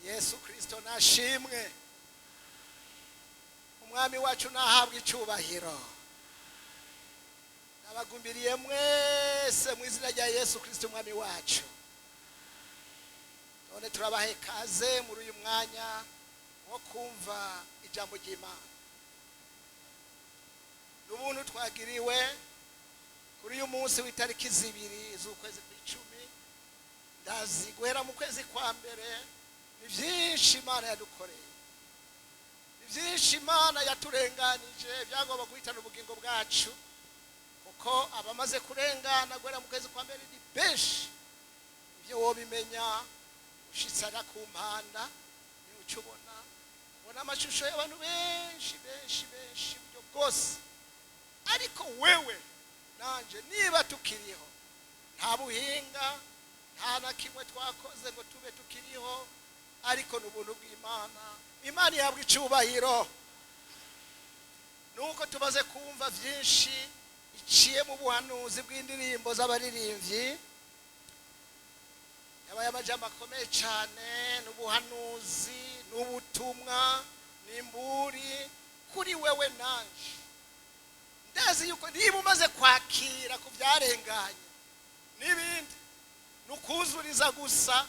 Yesu Kirisito nashimwe, Umwami wacu nahabwa icyubahiro. Nabagumbiriye mwese mu izina rya Yesu Kirisito Umwami wacu. None turabahe ikaze muri uyu mwanya wo kumva ijambo ry'Imana. N'ubuntu twagiriwe kuri uyu munsi w'itariki 2 z'ukwezi kw'icumi. Ndazi guhera mu kwezi kwa mbere ni byinshi Imana yadukoreye, ni byinshi Imana yaturenganije byagomba guhitana ubugingo bwacu, kuko abamaze kurengana guhera mu kwezi kwa mbere ni benshi. Ibyo wobimenya ushitse ara ku mpanda, niho uca ubona amashusho y'abantu benshi benshi benshi uburyo bwose. Ariko wewe nanje niba tukiriho, nta buhinga, nta na kimwe twakoze ngo tube tukiriho, ariko ni ubuntu bw'Imana. Imana ihabwa icyubahiro. Nuko tumaze kumva byinshi iciye mu buhanuzi bw'indirimbo z'abaririmbyi, yabaye amajambo akomeye cyane, n'ubuhanuzi n'ubutumwa n'imburi kuri wewe nanje. Ndazi yuko niba umaze kwakira ku byarenganye n'ibindi, nukuzuriza gusa,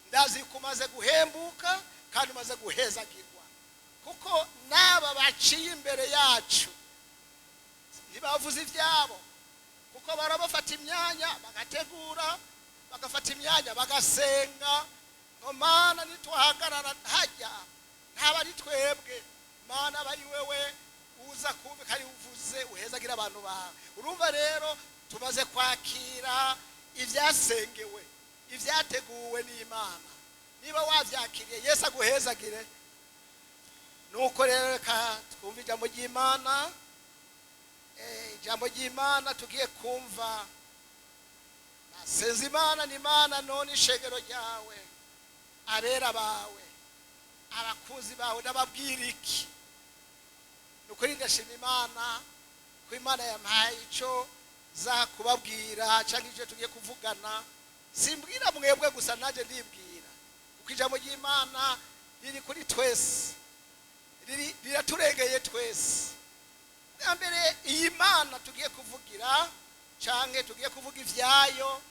ndazi yuko umaze guhembuka kandi umaze guhezagirwa, kuko n'aba baciye imbere yacu ntibavuze ibyabo, kuko barabafata imyanya bagategura, bagafata imyanya bagasenga ngo Mana nitwahagarara hajya ntaba ari twebwe, Mana aba ari wewe uza kumva kandi uvuze uhezagira abantu bawe. Urumva rero tumaze kwakira ibyasengewe, ibyateguwe n'Imana. Niba wabyakiriye, Yesu aguhezagire. Nuko rero reka twumve ijambo ry'Imana. Ijambo ry'Imana tugiye kumva. Nasenze Imana, ni Imana none ishengero ryawe, abera bawe, abakunzi bawe, ndababwira iki? Nukuri ndashima Imana ko Imana yampaye ico za kubabwira cyangwa icyo tugiye kuvugana. Simbwira mwebwe gusa, nanjye ndibwira, kuko ijambo ry'Imana riri kuri twese, riraturengeye twese. Bwa mbere iyi Mana tugiye kuvugira canke tugiye kuvuga ivyayo,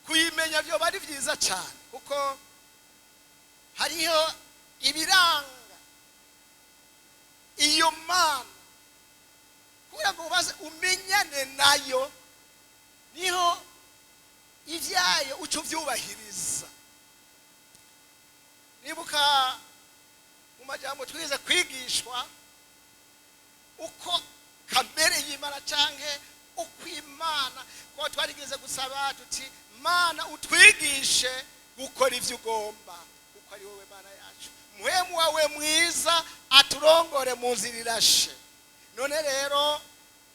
kuyimenya byo bari byiza cyane, kuko hariho ibiranga iyo Mana kugira ngo ubaze umenyane nayo, niho ivyayo uca uvyubahiriza. Nibuka mu majambo twize kwigishwa uko kamere y'Imana canke uko Imana, kuko twarigeze gusaba tuti Mana utwigishe gukora ivyo ugomba, kuko ari wowe Mana yacu, muhemu wawe mwiza aturongore mu nzira irashe. None rero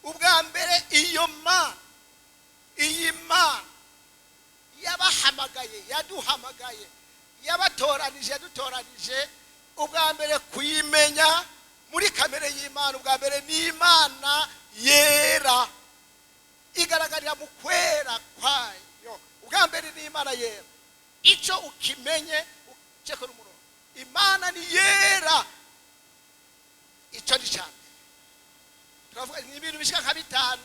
ubwa mbere iyo Mana, iyi Mana yabahamagaye, yaduhamagaye, yabatoranije, yadutoranije, ubwa mbere kuyimenya muri kamere y'Imana, ubwa mbere ni Imana yera, igaragarira mu kwera kwayo. Ubwa mbere ni Imana yera, icyo ukimenye uceko n'umurongo, Imana ni yera, icyo ni cya mbere. Turavuga ni ibintu bishika nka 5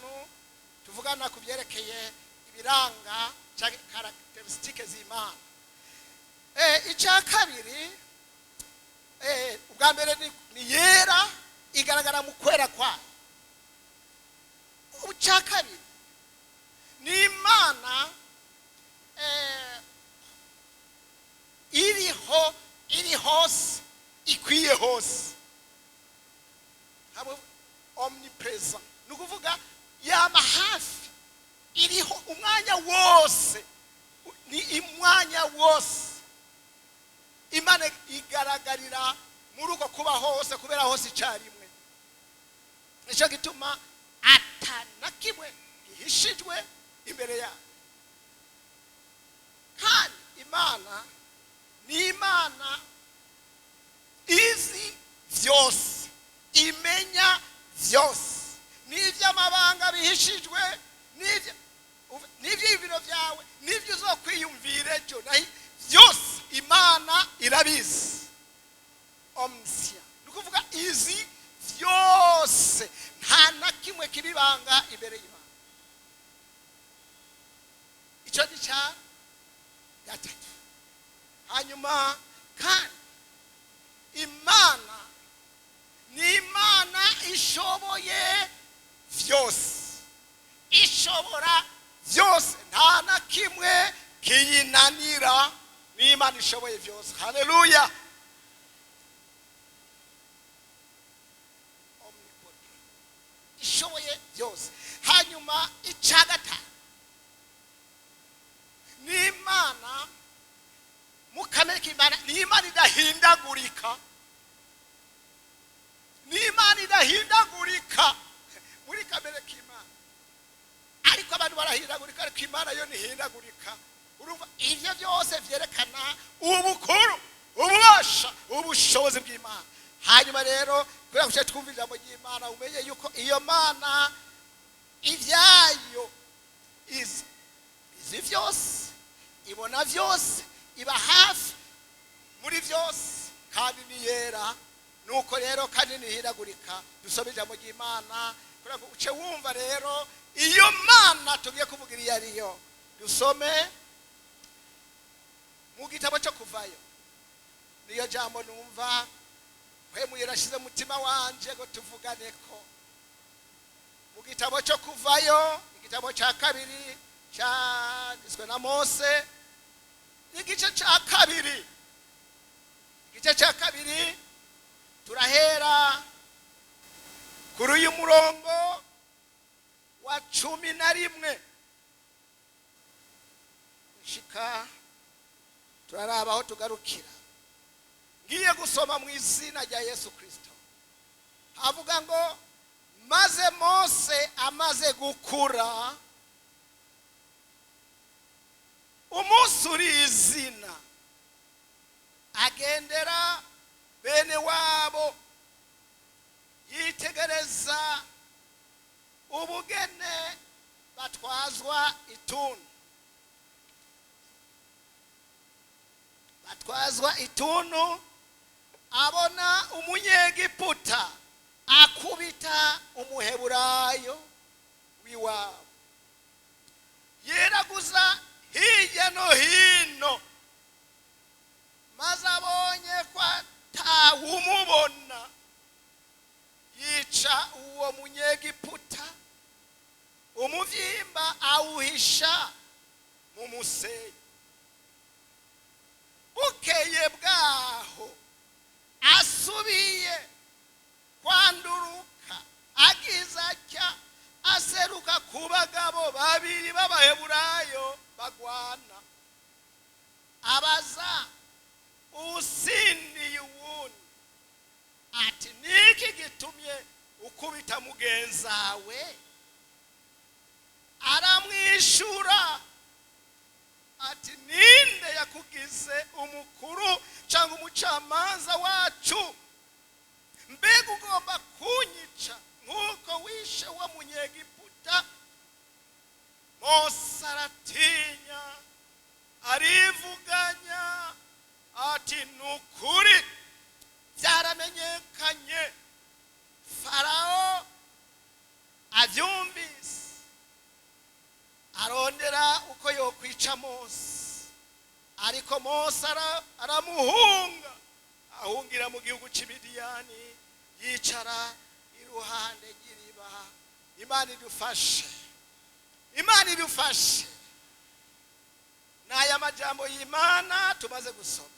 tuvugana ku byerekeye ibiranga cyangwa caractéristiques z'Imana. Icya kabiri, ubwa mbere ni yera, igaragara mu kwera kwayo. Icya kabiri ni Imana iriho, iri hose, ikwiye hose, hamwe omnipresent, ni ukuvuga yama hafi, iriho umwanya wose, ni umwanya wose. Imana igaragarira muri uko kuba hose, kubera hose icyarimwe. Nicyo gituma atana kimwe gihishijwe imbere yayo. Kandi Imana ni Imana izi byose, imenya byose, n'iby'amabanga bihishijwe, n'iby'ibiro byawe, n'ibyo uzokwiyumvira ejo, byose Imana Irabizi, omniscient, ni ukuvuga izi byose, nta na kimwe kibibanga imbere y'Imana. Icyo ni cya gatatu. Hanyuma kandi Imana ni Imana ishoboye byose, ishobora byose, nta na kimwe kiyinanira. Ni Imana ishoboye byose. Haleluya. Omnipotent, ishoboye byose. Hanyuma icya gatanu, ni Imana mu kamere k'Imana, ni Imana idahindagurika, ni Imana idahindagurika muri kamere k'Imana. Ariko abantu barahindagurika, ariko Imana yo ntihindagurika. Urumva ivyo byose vyerekana ubukuru, ububasha, ubushobozi bw'Imana. Hanyuma rero kubera kuca twumva ijambo ry'Imana, umenye yuko iyo Mana ivyayo izi, izi vyose, ibona vyose, iba hafi muri vyose, kandi ni yera. Nuko rero kandi ntihindagurika. Dusome ijambo ry'Imana kugira ngo uce wumva rero iyo Mana tugiye kuvuga iyo ariyo. Dusome mu gitabo cyo Kuvayo, niyo jambo numva Mpwemu yarashize umutima wanje ngo tuvugane ko. Mu gitabo cyo Kuvayo, igitabo cya kabiri cyanditswe na Mose, igice cya kabiri, igice cya kabiri, turahera kuri uyu murongo wa 11 gushika turaraba aho tugarukira. Ngiye gusoma mu izina rya Yesu Kristo. Havuga ngo: "Maze Mose amaze gukura, umunsi uri izina, agendera bene wabo, yitegereza ubugene batwazwa ituntu, batwazwa ituntu, abona Umunyegiputa akubita Umuheburayo w'iwabo, yeraguza hirya no hino, maze abonye ko atawumubona, yica uwo Munyegiputa, umuvyimba awuhisha mu musenyi. Bukeye bwaho asubiye kwanduruka, agize atya aseruka ku bagabo babiri b'Abaheburayo bagwana, abaza uwusindiye uwundi ati: 'Niki gitumye ukubita mugenzawe?' Aramwishura ati: 'Ninde yakugize umukuru cyangwa umucamanza wacu? Mbega ugomba kunyica nk'uko wishe wa Munyegiputa?' Mose aratinya, arivuganya ati: 'Ni ukuri byaramenyekanye.' Farawo abyumvise, arondera uko yokwica Mose, ariko Mose aramuhunga, ahungira mu gihugu cy'Imidiyani, yicara iruhande ry'iriba." Imana idufashe, Imana idufashe. N'aya majambo y'Imana tumaze gusoma,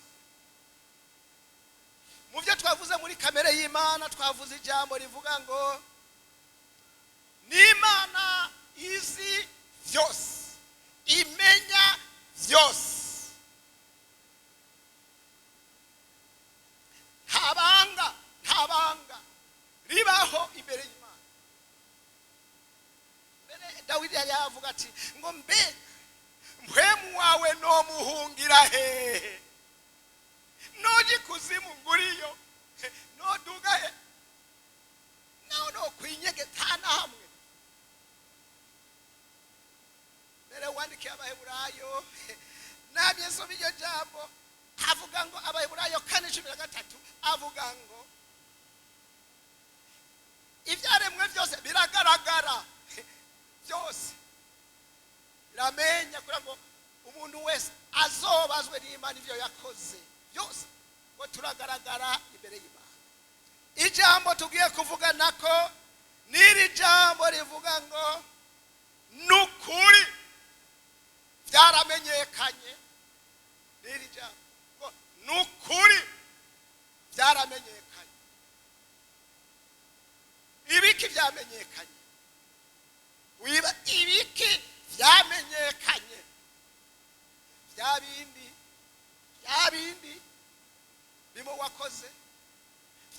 mu byo twavuze muri kamere y'Imana, twavuze ijambo rivuga ngo ni Imana izi byose, imenya byose, nta banga, nta banga ribaho imbere y'Imana. Mbere Dawidi yari yavuga ati ngo: "Mbega Mpwemu wawe nomuhungira hehe? Noja ikuzimu nguriyo, noduga he? Naho nokwinyegeta na hamwe." Mbere wandikiye Abaheburayo, namye nsoma iryo jambo, avuga ngo Abaheburayo 13 avuga ngo ibyaremwe byose biragaragara, byose biramenya, kugira ngo umuntu wese azobazwe n'Imana ibyo yakoze byose, ngo turagaragara imbere y'Imana. Ijambo tugiye kuvuga nako n'iri jambo rivuga ngo nukuri byaramenyekanye. N'iri jambo ngo nukuri byaramenyekanye. Ibiki byamenyekanye? Wiba ibiki byamenyekanye? Bya bindi bimo wakoze,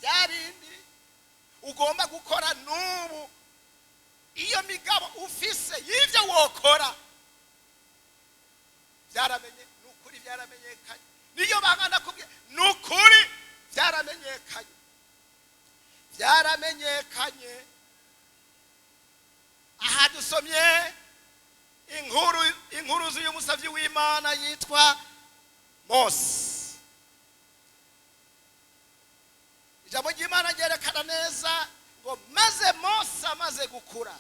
bya bindi ugomba gukora n'ubu, iyo migabo ufise y'ibyo wokora byaramenye. Nukuri byaramenyekanye. Niyo bangana kubye, nukuri byaramenyekanye, byaramenyekanye. Aha dusomye inkuru z'uyu musavyi w'Imana yitwa Mose. Ijambo ry'Imana ryerekana neza ngo maze Mose amaze gukura,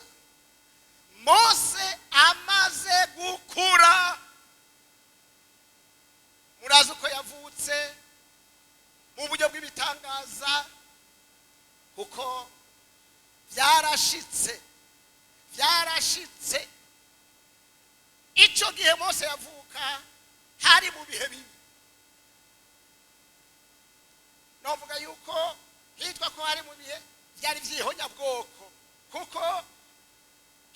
Mose amaze gukura. Murazi uko yavutse mu buryo bw'ibitangaza, kuko byarashitse. Icyo gihe Mose yavuka hari mu bihe bibi. Novuga yuko hitwa ko hari mu bihe byari byihonyabwoko, kuko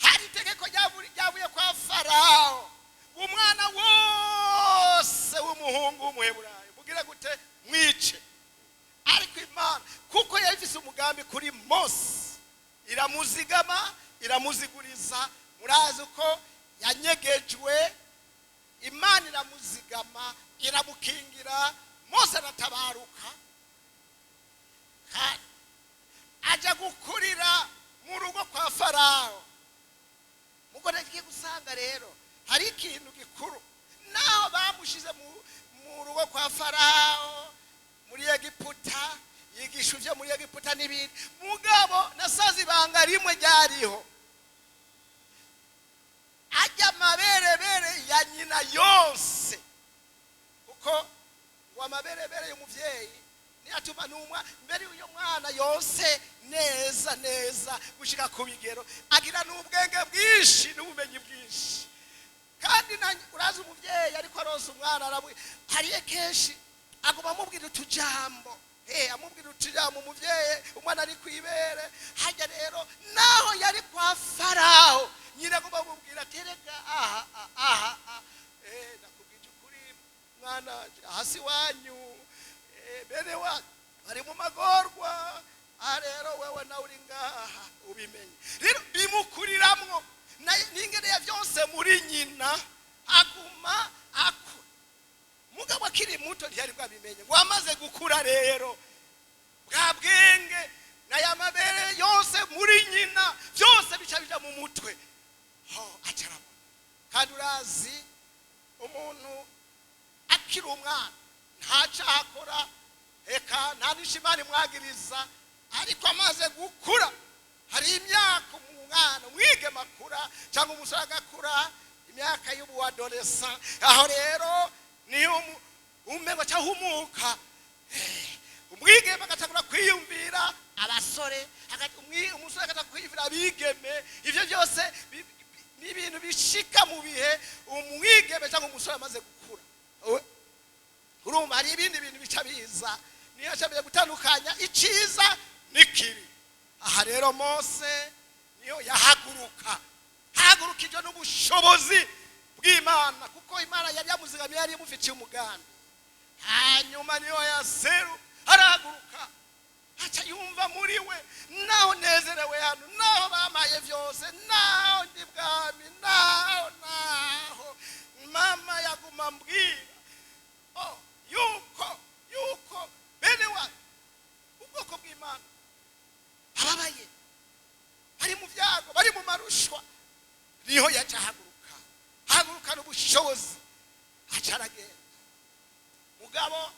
hari itegeko ryavuye kwa Farao, umwana wose w'umuhungu w'umuheburayo mugire gute? Mwice. Ariko Imana kuko yari ifise umugambi kuri Mose, iramuzigama, iramuziguriza. Murazi uko yanyegejwe, Imana iramuzigama, iramukingira. Mose aratabaruka, kandi aja gukurira mu rugo kwa Farao. Mugo nagiye gusanga rero hari ikintu gikuru, naho bamushize mu rugo kwa Farao muri Egiputa, yigisha ivyo muri Egiputa n'ibindi. Mugabo nasaze ibanga rimwe ryariho, ajya amaberebere ya nyina yose, kuko ngo amaberebere y'umuvyeyi niyatuma n'umwa mbere y'uyo mwana yose neza neza gushika ku bigero, agira n'ubwenge bwinshi n'ubumenyi bwinshi. Kandi urazi umuvyeyi ariko aronsa umwana, hariye kenshi aguma amubwira utujambo, amubwira utujambo umuvyeyi, umwana ari kwibere. Hajya rero naho yari kwa Farao, nyina aguma amubwira terega aha aha, nakubwije ukuri mwana, hasi wanyu bene wa bari mu magorwa, aha rero wewe nawe uri ngaha ubimenye. Rero bimukuriramwo n'ingene ya byose muri nyina, aguma akura. Mugabo akiri muto ntiyari bwabimenye, ngo amaze gukura rero bwa bwenge n'aya mabere yose muri nyina byose bica bija mu mutwe, acarabona. Kandi urazi umuntu akiri umwana ntaca akora, eka nta n'ishimana imwagiriza, ariko amaze gukura hari imyaka umwana umwigeme akura cyangwa umusore agakura, imyaka y'ubuadolesa. Aho rero niyo umengo cyahumuka, umwigeme agatangura kwiyumvira abasore, umusore agatangura kwiyumvira abigeme. Ivyo byose ni ibintu bishika mu bihe umwigeme cyangwa umusore amaze gukura. Urumva hari ibindi bintu bica biza, niyo cyamenye gutandukanya iciza n'ikibi. Aha rero Mose niyo yahaguruka, hagurukijwe n'ubushobozi bw'Imana, kuko Imana yari yamuzigamiye, yari imufitiye umugambi. Hanyuma niyo yaseru arahaguruka, aca yumva muri we, naho nezerewe hano, naho bamaye byose, naho ndi bwami, naho mama yaguma mbwira yuko bene wa ubwoko bw'Imana ababaye, bari mu byago, bari mu marushwa. Niho yaca ahaguruka, hagurukana ubushobozi, aca aragenda. Mugabo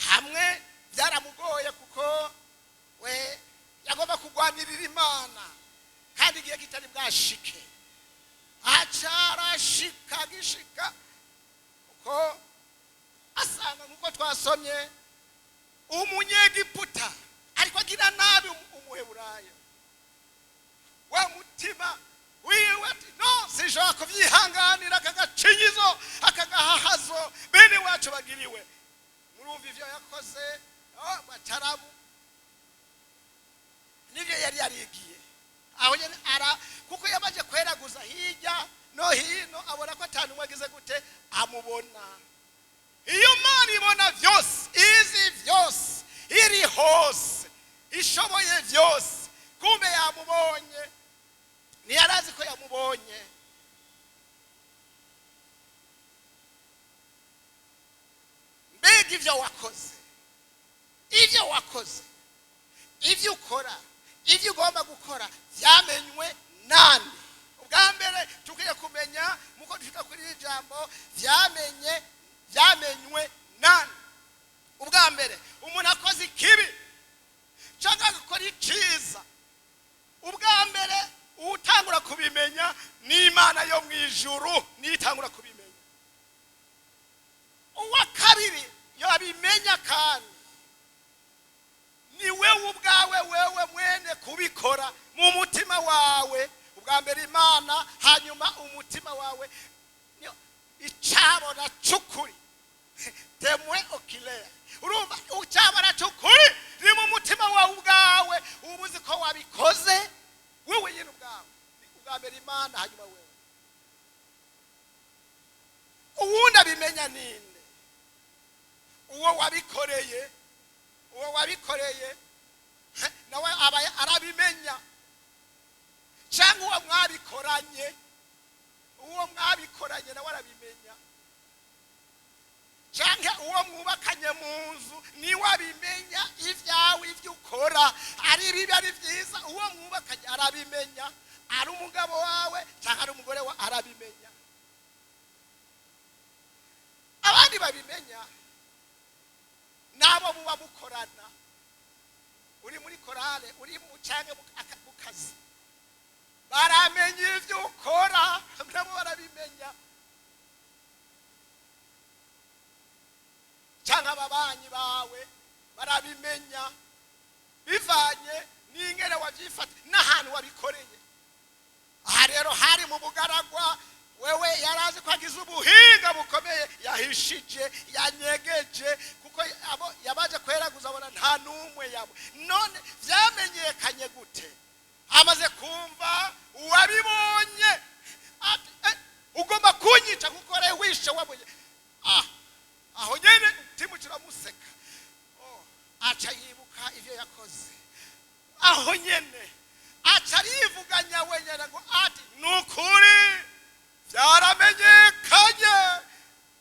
hamwe Kurwanirira Imana, kandi igihe kitari bwashike, acarashika gishika kuko asanga, nk'uko twasomye, umunyegiputa ariko agira nabi umuheburayo. Wa mutima wiwe ati: "No, sinshobora kubyihanganira aka gacinyizo, aka gahahazo bene wacu bagiriwe." Murumva ivyo yakoze. Oh, bataramu nivyo yari yarigiye aho nyene ara, kuko yamaze kweraguza hirya no hino, abona ko atanu umwe agize gute amubona. Iyo Mana ibona vyose, izi vyose, iri hose, ishoboye vyose, kumbe yamubonye. Ntiyarazi ko yamubonye. Mbega ivyo wakoze, ivyo wakoze, ivyo ukora, ivyo ugomba gukora vyamenywe nande? Ubwa mbere tukwiye kumenya muko dushika kuri iri jambo, vyamenywe nande? Ubwa mbere, umuntu akoze ikibi cyangwa agakora iciza, ubwa mbere utangura kubimenya ni Imana yo mu ijuru, niyo itangura kubimenya. Uwa kabiri yabimenya kandi ni wewe ubwawe, wewe mwene kubikora mu mutima wawe. Ubwa mbere Imana, hanyuma umutima wawe. Icabona c'ukuri, témoin oculaire, urumva, icabona c'ukuri ni mu mutima wawe ubwawe, uba uzi ko wabikoze wewe nyine ubwawe. Ubwa mbere Imana, hanyuma wewe. Uwundi abimenya ninde? Uwo wabikoreye. Uwo wabikoreye nawe aba arabimenya, cyangwa uwo mwabikoranye. Uwo mwabikoranye nawe arabimenya, cyangwa uwo mwubakanye mu nzu niwe abimenya. Ibyawe, ibyo ukora, ari bibi, ari byiza, uwo mwubakanye arabimenya. Ari umugabo wawe cyangwa ari umugore wawe, arabimenya. Abandi babimenya nabo muba mukorana, uri muri korale, uri mu cyangwa mu kazi, baramenya ibyo ukora, nabo barabimenya. Cyangwa ababanyi bawe barabimenya, bivanye n'ingene wabyifata n'ahantu wabikoreye. Aha rero hari mu bugaragwa. Wewe yarazi ko agize ubuhinga bukomeye, yahishije, yanyegeje, kuko abo yabaje kweraguza abona nta n'umwe yabo. None vyamenyekanye gute? Amaze kumva uwabibonye ati: "Ugomba kunyica kuko rero wishe wabonye." Aho nyene umutima uramuseka. Oh, aca yibuka ivyo yakoze. Aho nyene aca arivuganya wenyene ngo ati: "Nukuri byaramenyekanye.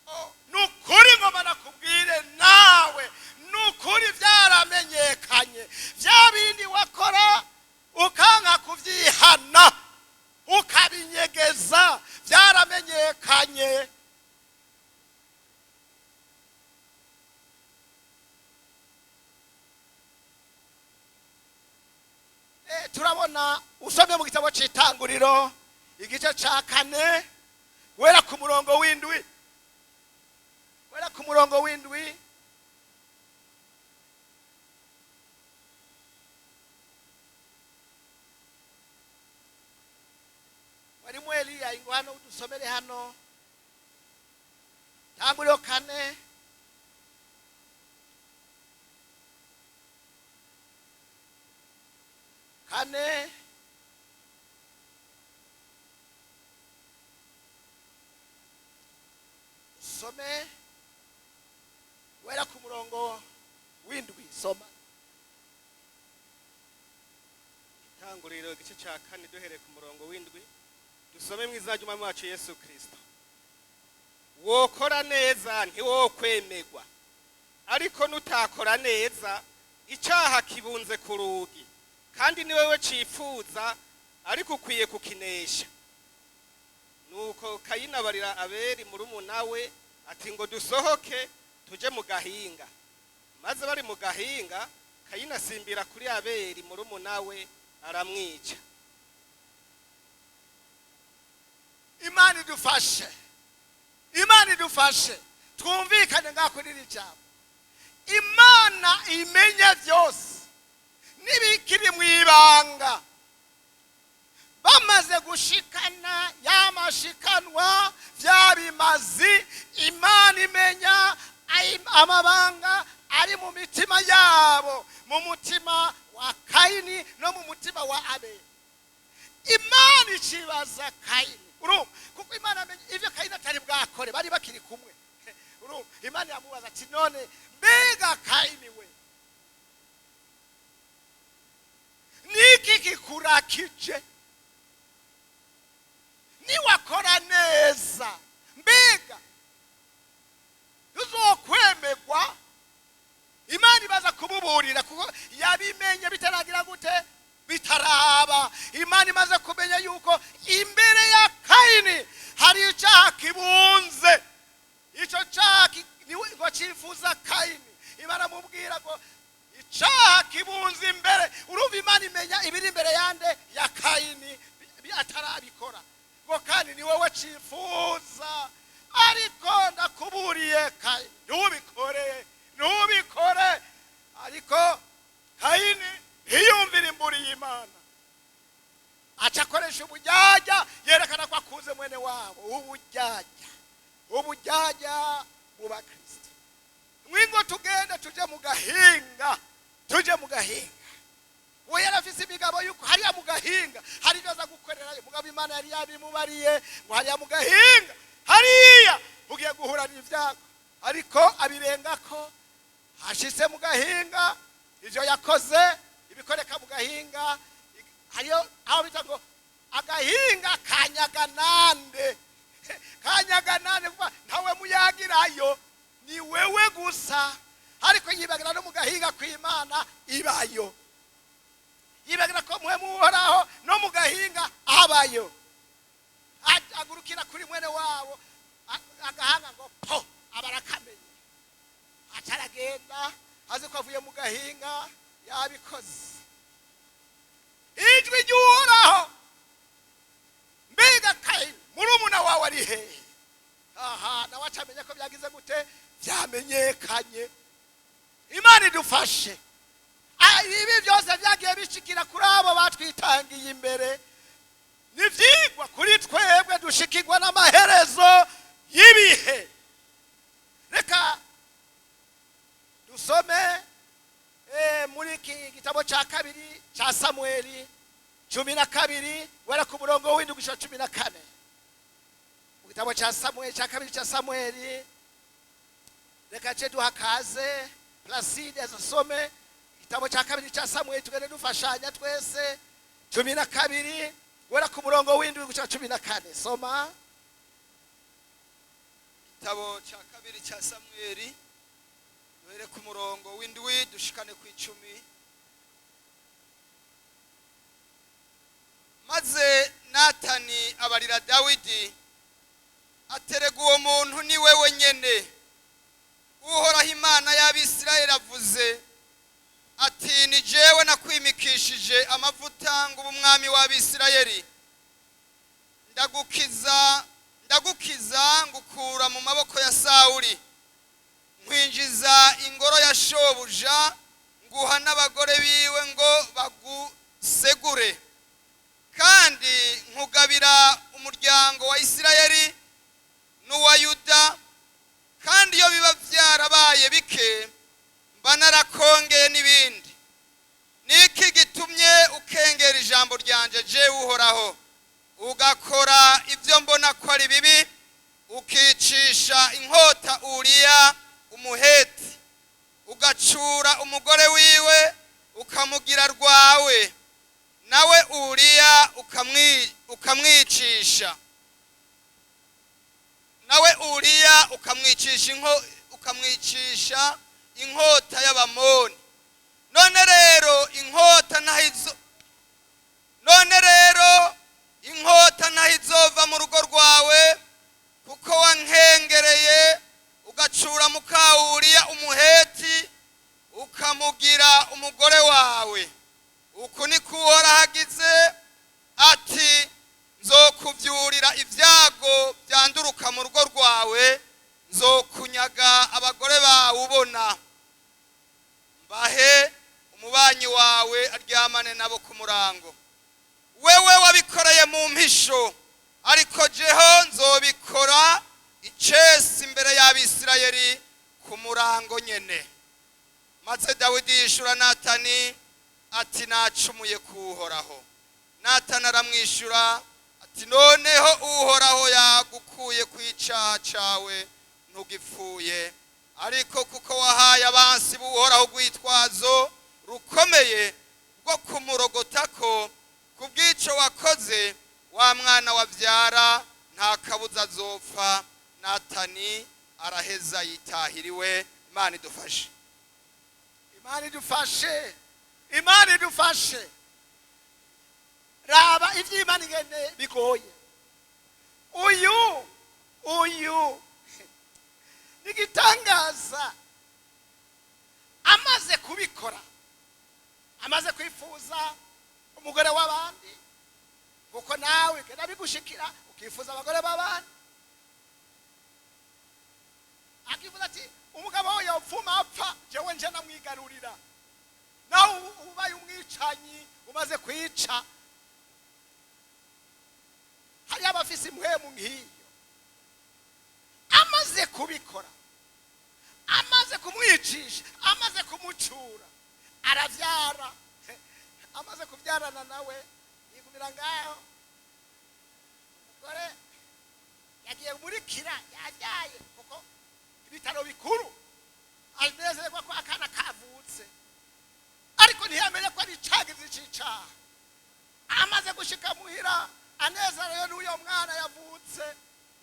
Oh, nukuri ngoma nakubwire nawe, nukuri byaramenyekanye. Bya bindi wakora ukanka kuvyihana, ukabinyegeza, byaramenyekanye." Turabona usomye mu gitabo c'Itanguriro igice ca 4, guhera ku murongo w'indwi, guhera ku murongo w'indwi. Mwarimu Eliya, ingo hano udusomere hano Tanguriro 4. 4. Some wera ku murongo w'indwi, soma. Itanguriro igice cya 4, duhereye ku murongo w'indwi, dusome mu izina ry'Umwami wacu Yesu Kristo. Wokora neza ntiwokwemegwa, ariko nutakora neza icyaha kibunze ku rugi, kandi ni wewe cifuza, ariko ukwiye kukinesha. Nuko Kayini abarira Abeli murumuna we ati: "Ngo dusohoke tuje mu gahinga." Maze bari mu gahinga, Kayini asimbira kuri Abeli murumuna we, Aramwica. Imana idufashe, Imana idufashe, twumvikane ngaho kuri iri jambo. Imana imenye byose n'ibikiri mu ibanga. Bamaze gushikana yamashikanwa bya bimazi, Imana imenya amabanga ari mu mitima yabo, mu mutima wa Kayini no mu mutima wa Abeli. Imana ikibaza Kayini, urumva, kuko Imana amenya ibyo Kayini atari bwakore, bari bakiri kumwe. Urumva, Imana yamubaza ati: "None mbega Kayini we, niki kikurakije? Niwakora neza, mbega tuzokwemerwa?" Imana ibaza kumuburira kuko yabimenye bitaragira gute? Bitaraba. Imana imaze kumenya yuko imbere ya Kayini hari icyaha kibunze, icyo cyaha niwe ngo cyifuza Kayini. Imana amubwira ngo icyaha kibunze imbere. Urumva, Imana imenya ibiri imbere yande? Ya Kayini, atarabikora, ngo kandi ni wowe cyifuza, ariko ndakuburiye Kayini, ntubikore, ntubikore. Ariko Kayini ntiyumvire imburi y'Imana, aca akoresha ubujyajya, yerekana ko akunze mwene wabo. Ubujyajya, ubujyajya mu bakristo. Mwingo tugende tuje mu gahinga, tuje mu gahinga. We yarafise imigabo yuko hariya mu gahinga hari ibyo aza gukorerayo. Mugabo Imana yari yabimubariye ngo hariya mu gahinga hariya ugiye guhura n'ibyago, ariko abirengako. Hashitse mu gahinga, ivyo yakoze ibikoreka mu gahinga. Hariyo aho bita ngo agahinga kanyaganande, kanyaganande, kuba ntawe muyagirayo, ni wewe gusa. Ariko yibagira no mu gahinga kw'Imana ibayo, yibagira ko mwe muhoraho no mu gahinga abayo. Agurukira kuri mwene wabo, agahanga ngo po, aba arakamenye. Aca aragenda azi ko avuye mu gahinga yabikoze. Ijwi ry'Uhoraho: "Mbega Kayini, murumuna wawe ari hehe?" Aha nawe acamenya ko byagize gute? Byamenyekanye. Imana idufashe. Ibi byose byagiye bishikira kuri abo batwitangiye imbere ni ibyigwa kuri twebwe dushikirwa n'amaherezo y'ibihe. Reka dusome muri iki gitabo cya kabiri cya Samueli 12, wera ku murongo w'7 gushika 14. Mu gitabo cya Samueli, cya kabiri cya Samueli. Reka ce duha kaze Placide asome igitabo cya kabiri cya Samueli, tugende dufashanya twese. 12, wera ku murongo w'7 gushika 14. Soma. Igitabo cya kabiri cya Samweli, duhere ku murongo w'7 dushikane ku 10. Maze Natani abarira Dawidi, aterega uwo muntu ni wewe nyene. Uhoraho Imana y'Abisirayeli avuze ati: "Ni jewe nakwimikishije amavuta ngo ube umwami w'Abisirayeli, ndagukiza, ndagukiza ngukura mu maboko ya Sawuli, nkwinjiza ingoro ya shobuja, nguha n'abagore biwe ngo bagusegure, kandi nkugabira umuryango wa Isirayeli n'uwa Yuda. Kandi iyo biba byarabaye bike, mba narakongeye n'ibindi. Niki gitumye ukengera ijambo ryanje jewe Uhoraho, ugakora ibyo mbona ko ari bibi, ukicisha inkota Uriya Umuheti, ugacura umugore wiwe ukamugira rwawe, nawe Uriya ukamwicisha, nawe Uriya ukamwicisha inkota y'Abamoni? None rero inkota ntaho izova mu rugo rwawe, kuko wankengereye ugacura muka Uriya Umuheti ukamugira umugore wawe." Uku niko Uhoraho agize ati: nzokuvyurira ibyago byanduruka mu rugo rwawe, nzokunyaga abagore bawe ubona, mbahe umubanyi wawe aryamane nabo ku murango. Wewe wabikoreye mu mpisho, ariko jeho nzobikora icesi imbere y'Abisirayeli ku murango nyene. Maze Dawidi yishura Natani ati: nacumuye kuwuhoraho. Natani aramwishyura ati: noneho Uhoraho yagukuye ku icaha cawe, ntugipfuye. Ariko kuko wahaye abansi b'Uhoraho urwitwazo rukomeye rwo kumurogotako, ku bw'ico wakoze, wa mwana wavyara nta kabuza azopfa. Natani araheza yitahiriwe. Imana idufashe. Imana idufashe, Imana idufashe. Raba iby'Imana ingene bigoye. Uyu n'igitangaza, amaze kubikora, amaze kwifuza umugore w'abandi, kuko nawe genda bigushikira ukifuza abagore b'abandi, akifuza ati: umugabo we yopfuma apfa, jewe nje namwigarurira. Nawe ubaye umwicanyi, umaze kwica. Hariyo abafise impwemu nk'iyo. Amaze kubikora, amaze kumwicisha, amaze kumucura, aravyara. Amaze kubyarana nawe, yigumira ngaho. Umugore yagiye muri kira, yabyaye, kuko ibitaro bikuru, anezerwa ko akana kavutse, ariko ntiyamenye ko ari icagizi c'icaha. Amaze gushika muhira, anezerewe n'uyo mwana yavutse,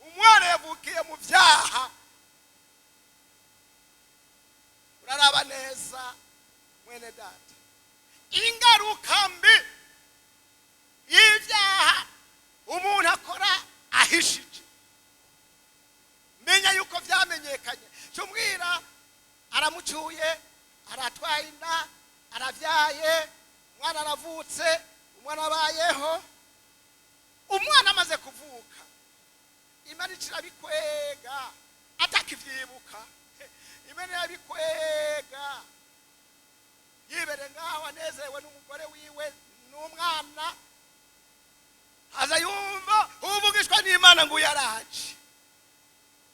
umwana yavukiye mu vyaha. Uraraba neza, mwene data, ingaruka mbi y'ibyaha umuntu akora ahishije. Menya yuko vyamenyekanye. Cumwira aramucuye, aratwaye inda, aravyaye, umwana aravutse, umwana abayeho. Umwana amaze kuvuka, Imana icirabikwega atakivyibuka. Imana irabikwega, yibere ngaho anezerewe n'umugore wiwe n'umwana, aza yumva uvugishwa n'Imana ngo yaraje,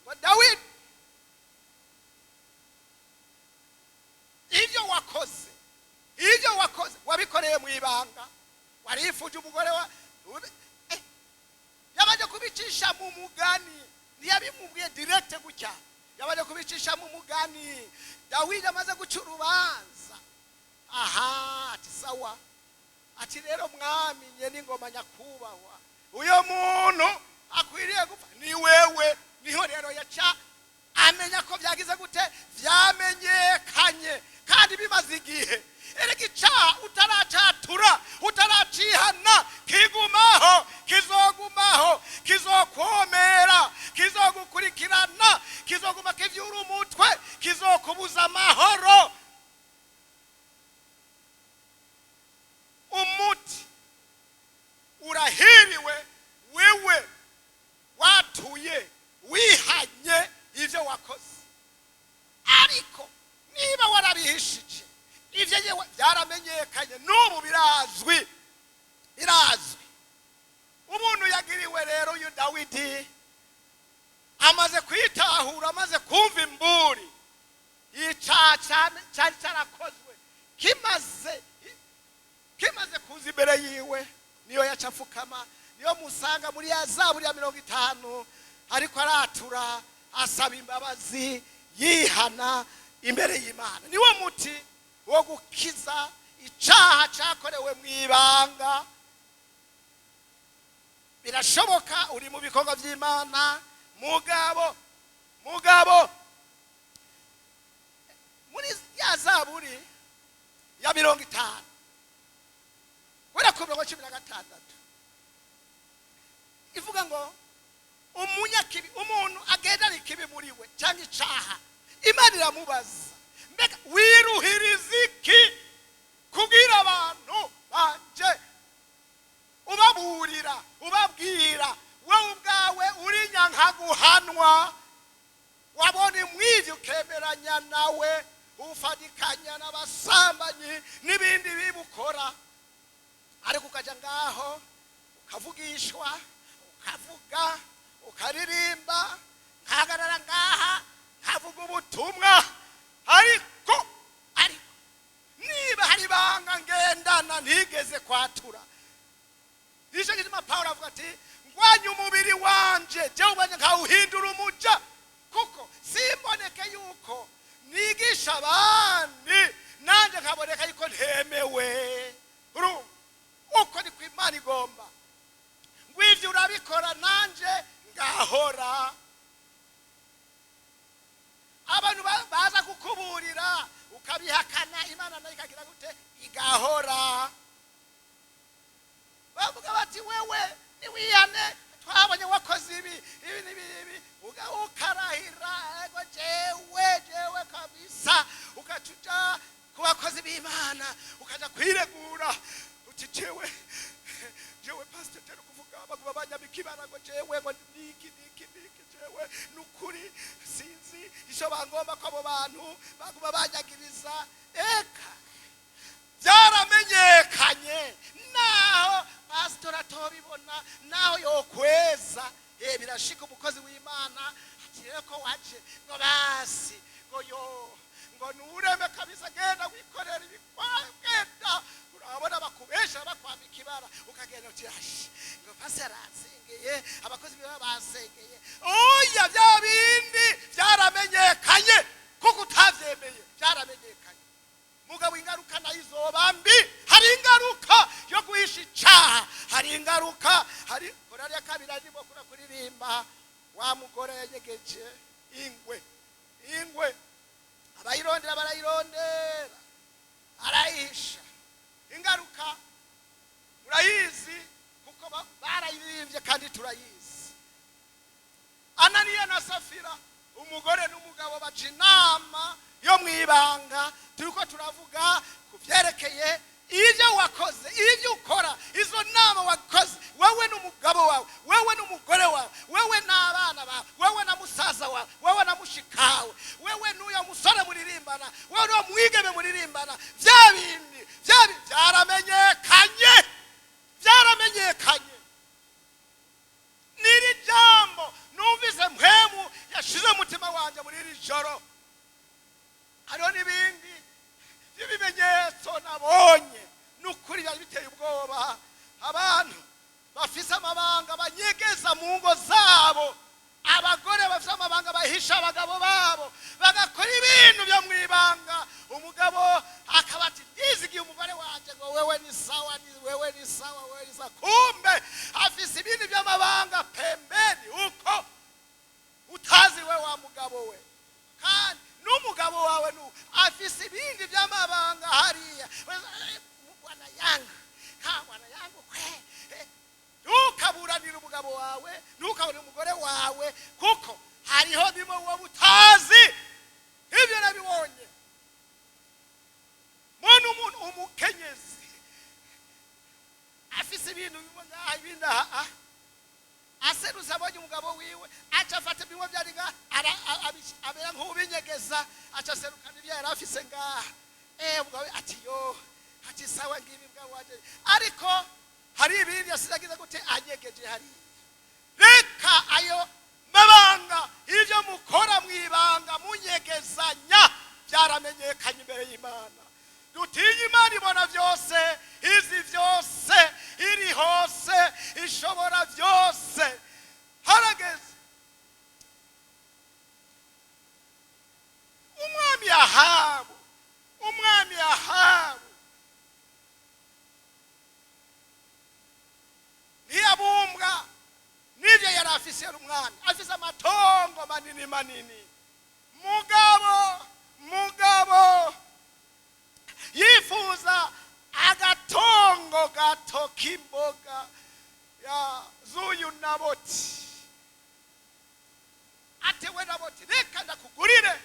ngo: Dawidi, ibyo wakoze, ibyo wakoze wabikoreye mu ibanga, warifuje umugore wa yabanje kubicisha mu mugani, ntiyabimubwiye direct gutya, yabanje kubicisha mu mugani. Dawidi amaze guca urubanza, aha, ati: sawa. Ati: rero mwami nye n'ingoma nyakubahwa, uyo muntu akwiriye gupfa ni wewe. Niho rero yaca amenya ko byagize gute, vyamenyekanye kandi bimaze igihe. Erega icaha utaracatura, utaracihana, kigumaho, kizogumaho, kizokomera, kizogukurikirana, kizoguma kivyura umutwe, kizokubuza amahoro. Umuti urahiriwe wewe watuye, wihanye ivyo wakoze. Ariko niba warabihishije, ivyo yewe byaramenyekanye, n'ubu birazwi, birazwi. Umuntu yagiriwe rero uyu Dawidi, amaze kwitahura, amaze kumva imburi icaha cyari cyarakozwe, kimaze kuza imbere yiwe, niyo yaca apfukama. Niyo musanga muri ya zaburi ya 50, ariko aratura, asaba imbabazi, yihana imbere y'Imana. Niwo muti wo gukiza icaha cakorewe mu ibanga. Birashoboka uri mu bikorwa by'Imana, mugabo muri ya zaburi ya 50, guhera ku mirongo 16, ivuga ngo umunyakibi, umuntu agendana ikibi muri we cyangwa icaha, Imana iramubaza: mbega wiruhiriza iki kubwira abantu Ufadikanya nawe, ufadikanya n'abasambanyi n'ibindi bibukora, ariko ukaja ngaho ukavugishwa, ukavuga, ukaririmba, nkahagarara ngaha nkavuga ubutumwa, ariko niba hari ibanga ngendana ntigeze kwatura. Nicyo gituma Pawulo avuga ati ngwanye umubiri wanje jewe ubwanjye nkawuhindura umuja, kuko simboneke yuko nigisha abandi nanjye nkaboneka yuko ntemewe. Urumva uko niko Imana igomba, ngo ivyo urabikora nanje ngahora. Abantu baza kukuburira ukabihakana, Imana nayo ikagira gute? Igahora. Bavuga bati wewe niwihane, twabonye wakoze ibi ibi n'ibi ibi, ukarahira ego jewe kabisa, ugaca uja ku bakozi b'Imana ukaja kwiregura uti jewe pastor tero kuvuga baguma banyambika ibara ngo jewe ngo niki niki niki, jewe nukuri sinzi ico bangomba ko abo bantu baguma banyagiriza. Eka byaramenyekanye, naho pastor atobibona, naho yokweza. Birashika umukozi w'Imana ati rero ko waje ngo basi ngo yo ngo nureme kabisa, genda wikorera ibikwagenda, urabona bakubesha bakwambika ibara, ukagenda uti ashi ngo pastor aransengeye, abakozi biwe bansengeye. Oya, bya bindi byaramenyekanye kuko utavyemeye, byaramenyekanye. Mugabo ingaruka nayo izoba mbi. Hari ingaruka yo guhisha icaha, hari ingaruka. Hari korali ya kabiri arimo kuririmba, wa mugore yanyegeje ingwe, ingwe abayirondera barayirondera, arayihisha. Ingaruka murayizi kuko barayiririmbye kandi turayizi. Ananiya na Safira, umugore n'umugabo, baca inama yo mwibanga. Turiko turavuga ku vyerekeye ivyo wakoze, ivyo ukora, izo nama wakoze wewe n'umugabo wawe, wewe n'umugore wawe, wewe n'abana bawe, wewe na musaza wawe, wewe na mushikawe, wewe n'uyo musore muririmbana, wewe n'uwo mwigeme muririmbana. Vya bindi byaramenyekanye, byaramenyekanye. N'iri jambo numvise mpwemu yashize umutima wanje muri iri joro, hariho n'ibindi by'ibimenyetso nabonye, nukuri byari biteye ubwoba. Abantu bafise amabanga banyegeza mu ngo zabo, abagore bafise amabanga bahisha abagabo babo, bagakora ibintu byo mwibanga. Umugabo akaba ati ndizigiye umugore wanje ngo wewe ni sawa, ni wewe ni sawa, wewe ni sawa, kumbe afise ibintu by'amabanga pembeni uko utazi we wa mugabo we. Kandi n'umugabo wawe nu afise ibindi by'amabanga hariya. Bwana yangu, ha bwana yangu kwe. Ntukaburanire umugabo wawe, ntukaburanire umugore wawe, kuko hariho bimwe wowe utazi. Ibyo nabibonye. Mbona umuntu umukenyezi afise ibintu bimwe ngaha, ibindi aha, aserutse abonye umugabo wiwe, aca afata bimwe byari ngaha, abera nk'ubinyegeza, aca aserukana ibyo yari afise ngaha. Umugabo ati yo, ati sawa ngibi bwa wanje, ariko hari ibindi yasize agize gute anyegeje hariya. Reka ayo mabanga, ibyo mukora mwibanga munyegezanya, byaramenyekanye imbere y'Imana. Dutinye Imana ibona byose, izi byose, iri hose, ishobora byose. Harageze umwami Ahabu, umwami Ahabu ntiyabumbwa n'ibyo yari afise. Yari umwami afise amatongo manini manini. Mugabo yifuza agatongo gato k'imboga ya z'uyu Naboti. Atewe Naboti, reka ndakugurire.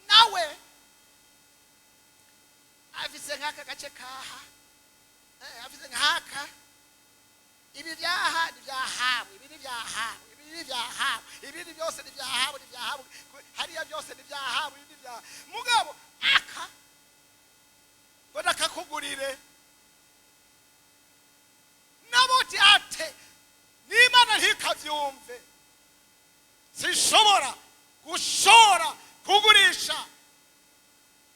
Nawe afise nk'aka gace kaha, afise nk'aka, ibi byaha ni byahawe, ibi ni byahawe, ibi Ibi bya Ahabu, ibindi byose ni bya Ahabu, ni bya Ahabu, hariya byose ni bya Ahabu, ibi bya mugabo aka ngo ndakakugurire. Naboti ate n'Imana ntikabyumve, sinshobora gushora kugurisha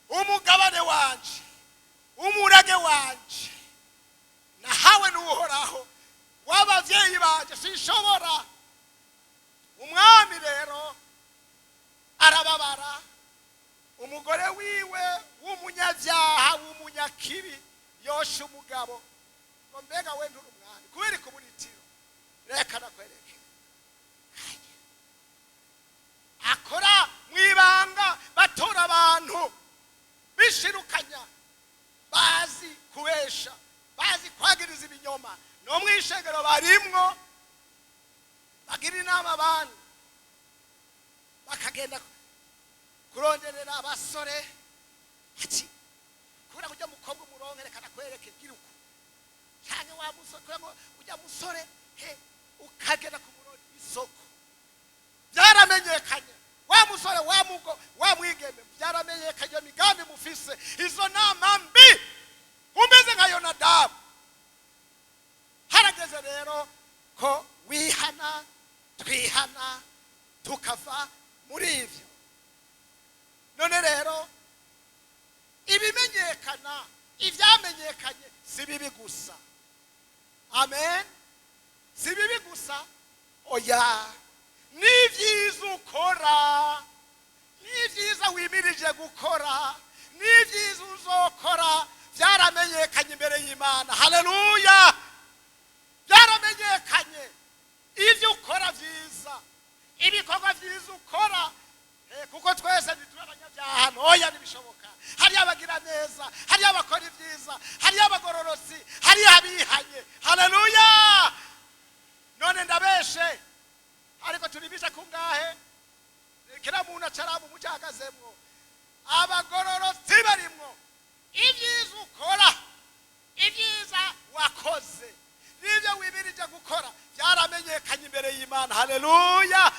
umugabane wanje, umurage wanje nahawe n'Uhoraho w'abavyeyi banje, sinshobora. Umwami rero arababara, umugore wiwe w'umunyabyaha w'umunyakibi yosha umugabo ngo mbega we nturi umwami kubera ikuburitiro, reka nakwereke. Akora mwibanga, batora abantu bishirukanya, bazi kubesha, bazi kwagiriza ibinyoma, no mwishengero barimwo bagira inama abantu bakagenda kuronderera abasore ati kubera kujya mukobwa umuronke, reka nakwereke, gira uko cyane wa musore, kubera ngo ujya musore he ukagenda ku murongo isoko byaramenyekanye, wa musore wa mugo wa mwigeme byaramenyekanye migambi mufise, izo nama mbi umeze nka Yonadabu. Harageze rero ko wihana, twihana tukava muri ivyo. None rero ibimenyekana, ivyamenyekanye si bibi gusa. Amen, si bibi gusa, oya, n'ivyiza ukora, n'ivyiza wimirije gukora, n'ivyiza uzokora byaramenyekanye imbere y'Imana. Haleluya, byaramenyekanye ivyo ukora vyiza, ibikorwa vyiza ukora, kuko twese ntituri abanyabyaha, ntoya ntibishoboka. Hariyo abagira neza, hariyo abakora ibyiza, hariyo abagororotsi, hariyo abihanye. Haleluya. None ndabeshe, ariko turibisha kungahe? Kila muntu acaraba umuco ahagazemwo, abagororotsi barimwo. Ibyiza ukora, ibyiza wakoze n'ibyo wibirije gukora byaramenyekanye imbere y'Imana. Haleluya.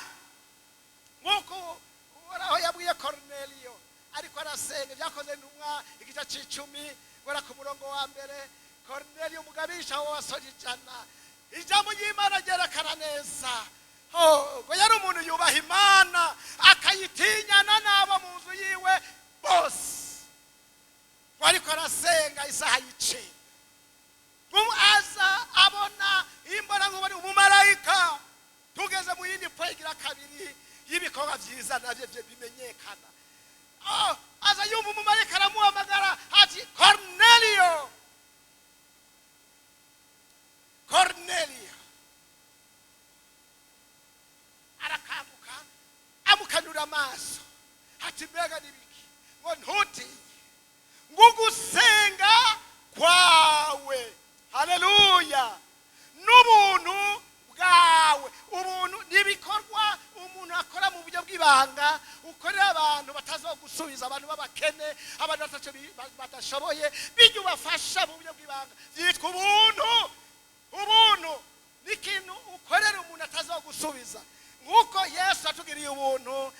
Nk'uko Uhoraho yabwiye Korneliyo ariko arasenga, byakoze intumwa igice c'icumi guhera ku murongo wa mbere. Korneliyo umugabisha w'abasore 100, ijambo ry'Imana ryerekana neza ngo yari umuntu yubaha Imana akayitinyana n'abo mu nzu yiwe bose. Ariko arasenga isaha y'icenda, aza abona imbona nkubone umumarayika. Tugeze mu yindi point igira kabiri y'ibikorwa vyiza navyo bimenyekana. Aza yumva umumarayika aramuhamagara ati Korneliyo, Korneliyo. Arakanguka, amukanura amaso ati mbega nibiki? Ngo ntutinye, ngo ugusenga kwawe, haleluya, n'ubuntu bwawe. Ubuntu n'ibikorwa umuntu akora mu buryo bw'ibanga, ukorera abantu batazogusubiza, abantu b'abakene, abantu badashoboye, bijya ubafasha mu buryo bw'ibanga, byitwa ubuntu. Ubuntu ni ikintu ukorera umuntu atazogusubiza. Nk'uko Yesu atugiriye ubuntu,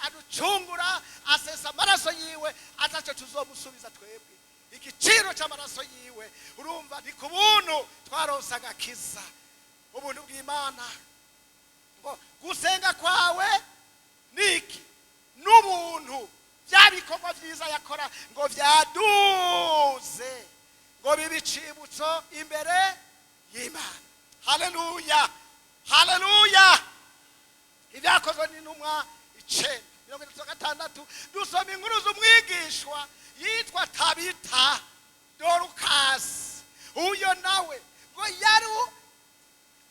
aducungura, asesa amaraso yiwe, ataco tuzomusubiza twebwe igiciro c'amaraso yiwe. Urumva ni ku buntu twaronse agakiza, ubuntu bw'Imana. Ngo gusenga kwawe niki? N'ubuntu. Bya bikorwa vyiza yakora ngo vyaduze, ngo bibe icibutso imbere y'Imana. Haleluya, haleluya. Ibyakozwe n'intumwa 9:36 dusoma inkuru z'umwigishwa yitwa Tabita Dorukasi. Uyo nawe ngo yari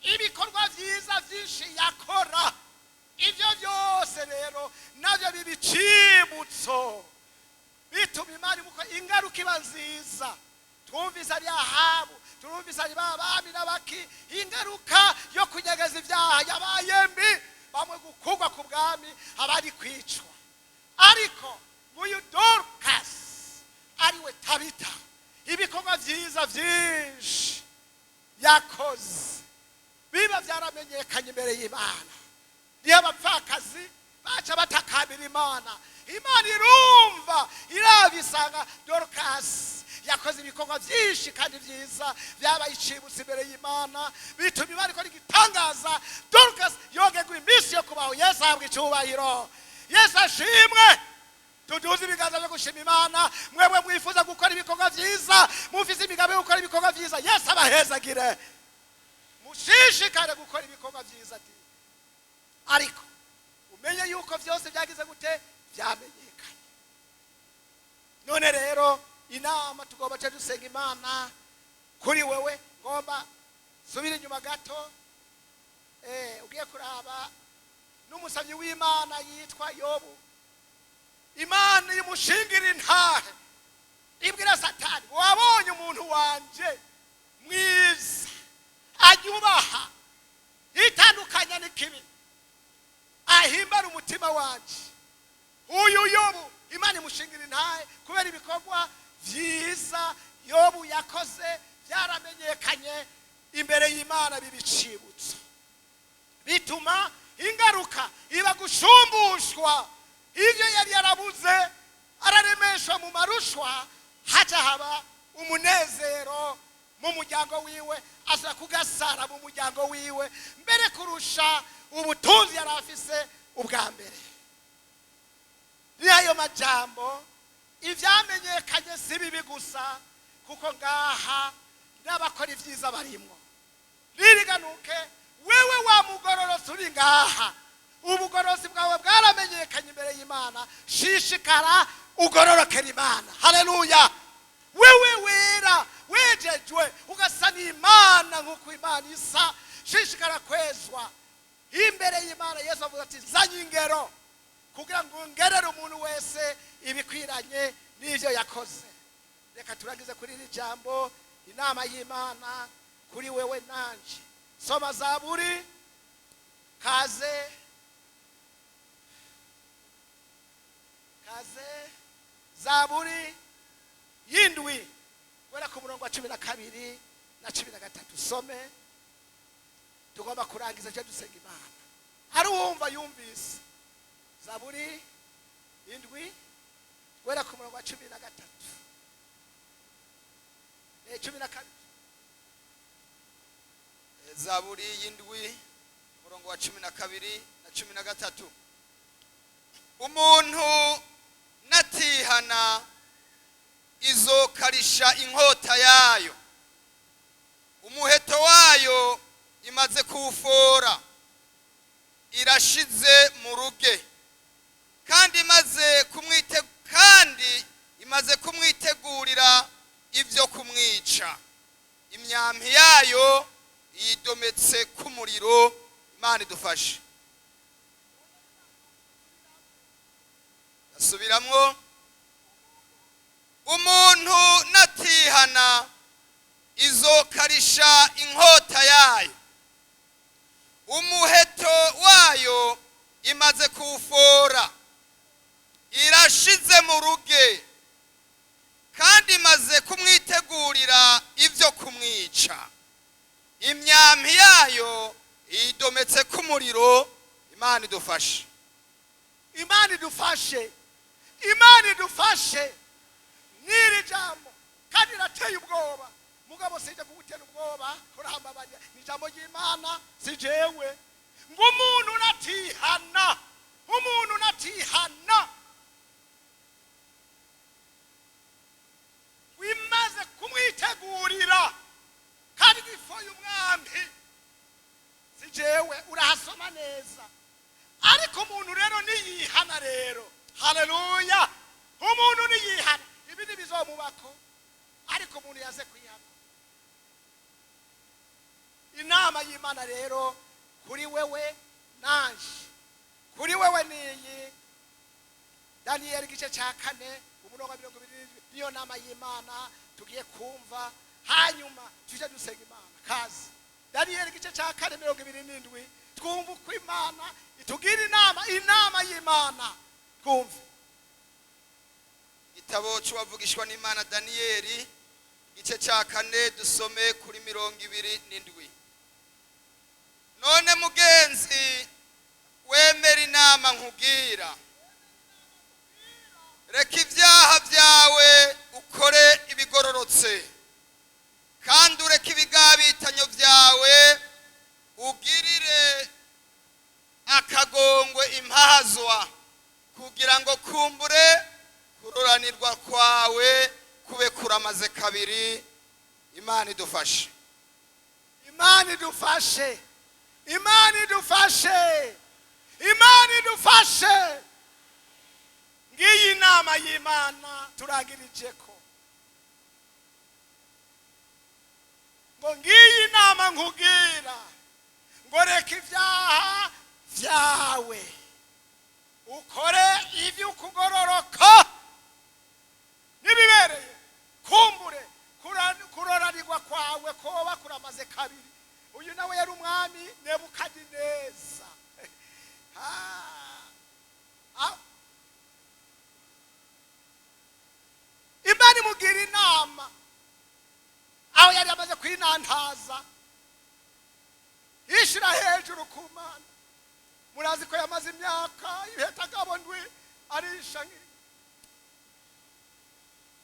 ibikorwa vyiza vyinshi yakora, ivyo byose rero navyo bibicibutso bituma Imana imuko ingaruka iba nziza. Twumvise ari Ahabu, turumvise ari ba bami n'abaki, ingaruka yo kunyegeza ibyaha yabaye mbi, bamwe gukugwa ku bwami, abari kwicwa. Ariko uyu Dorukasi ariwe Tabita, ibikorwa vyiza vyinshi yakoze biba Biba byaramenyekanye imbere y'Imana. Niyo abapfakazi baca batakambira Imana, Imana irumva, irabisanga. Dorukasi yakoze ibikorwa byinshi kandi byiza byabaye icibutso imbere y'Imana, bituma Imana ikora igitangaza. Dorukasi yongerwa iminsi yo kubaho. Yesu ahabwa icyubahiro, Yesu ashimwe. Tuduze ibiganza byo gushima Imana. Mwebwe mwifuza gukora ibikorwa byiza, mufise imigambi yo gukora ibikorwa byiza, Yesu abahezagire, mushishikare gukora ibikorwa byiza. Ati ariko umenye yuko byose byagize gute? Byamenyekanye. None rero inama tugomba cyo dusenga Imana kuri wewe. Ngomba subira inyuma gato, ugiye kuraba n'umusabyi w'Imana yitwa Yobu. Imana imushingira intahe, ibwira Satani: wabonye umuntu wanje mwiza, anyubaha, yitandukanya n'ikibi, ahimbara umutima wanje. Uyu Yobu Imana imushingira intahe kubera ibikorwa byiza Yobu yakoze byaramenyekanye imbere y'Imana, bibicibutso bituma ingaruka iba gushumbushwa. Ibyo yari yarabuze araremeshwa mu marushwa, haca haba umunezero mu muryango wiwe, aza kugasara mu muryango wiwe mbere kurusha ubutunzi yari afise ubwa mbere. Niyo majambo, ivyamenyekanye si bibi gusa, kuko ngaha n'abakora ibyiza barimwo. Ririganuke wewe wa mugororotsi uri ngaha, ubugororotsi bwawe bwaramenyekanye imbere y'Imana, shishikara ugororokera Imana. Haleluya! Wewe wera wejejwe ugasa n'Imana nk'uko Imana isa, shishikara kwezwa imbere y'Imana. Yesu avuga ati: nzanye ingero kugira ngo ngerere umuntu wese ibikwiranye n'ibyo yakoze. Reka turangize kuri iri jambo, inama y'Imana kuri wewe nanje. Soma Zaburi, kaze kaze, Zaburi y'indwi guhera ku murongo wa 12 na 13. Some, tugomba kurangiza cyo dusenga Imana. Ari uwumva yumvise. Zaburi 7 guhera ku murongo wa 13, 12. Zaburi y'indwi, umurongo wa 12 na 13. Umuntu natihana izokarisha inkota yayo, umuheto wayo imaze kuwufora, irashize mu ruge, kandi imaze kumwitegurira ibyo kumwica, imyambi yayo yidometse ku muriro. Imana idufashe. Asubiramwo, umuntu natihana izokarisha inkota yayo, umuheto wayo imaze kuwufora, irashize mu ruge, kandi imaze kumwitegurira ibyo kumwica, imyambi yayo idometse ku muriro. Imana idufashe. Imana idufashe, Imana idufashe. N'iri jambo kandi rirateye ubwoba, mugabo sije kugutera ubwoba, kurambabanya ni ijambo ry'Imana, si jewe. Ngo umuntu natihana, umuntu natihana wimaze kumwitegurira kandi gifoye umwambi, si jewe, urahasoma neza. Ariko umuntu rero niyihana rero, haleluya, umuntu niyihana ibindi bizomubako, ariko umuntu yaze kwihana. Inama y'Imana rero kuri wewe nanje, kuri wewe niyi. Daniyeli igice cya 4 umurongo wa 27, niyo nama y'Imana tugiye kumva, hanyuma tujye dusenga Imana. Kazi Daniyeli igice cya 4 27, twumva uko Imana itugira inama, inama y'Imana twumve. Igitabo cy'uwavugishwa n'Imana Daniyeli igice cya 4, dusome kuri 27. None mugenzi, wemera inama nkubwira, reka ibyaha byawe, ukore ibigororotse, kandi ureke ibigabitanyo byawe, ugirire akagongwe impahazwa, kugira ngo kumbure kuroranirwa kwawe kube kuramaze kabiri. Imana idufashe. Imana idufashe, Imana idufashe, Imana idufashe. Ngiyi inama y'Imana turangirije ko ngo ngiyi inama nkubwira, ngo reka ibyaha byawe, ukore iby'ukugororoka n'ibibereye, kumbure kuroranirwa kwawe koba kuramaze kabiri. Uyu nawe yari umwami Nebukadineza. Ah. Imana imugira inama aho yari amaze kwinantaza, yishyira hejuru ku Mana. Murazi ko yamaze imyaka ibhetagabo ndwi arisha.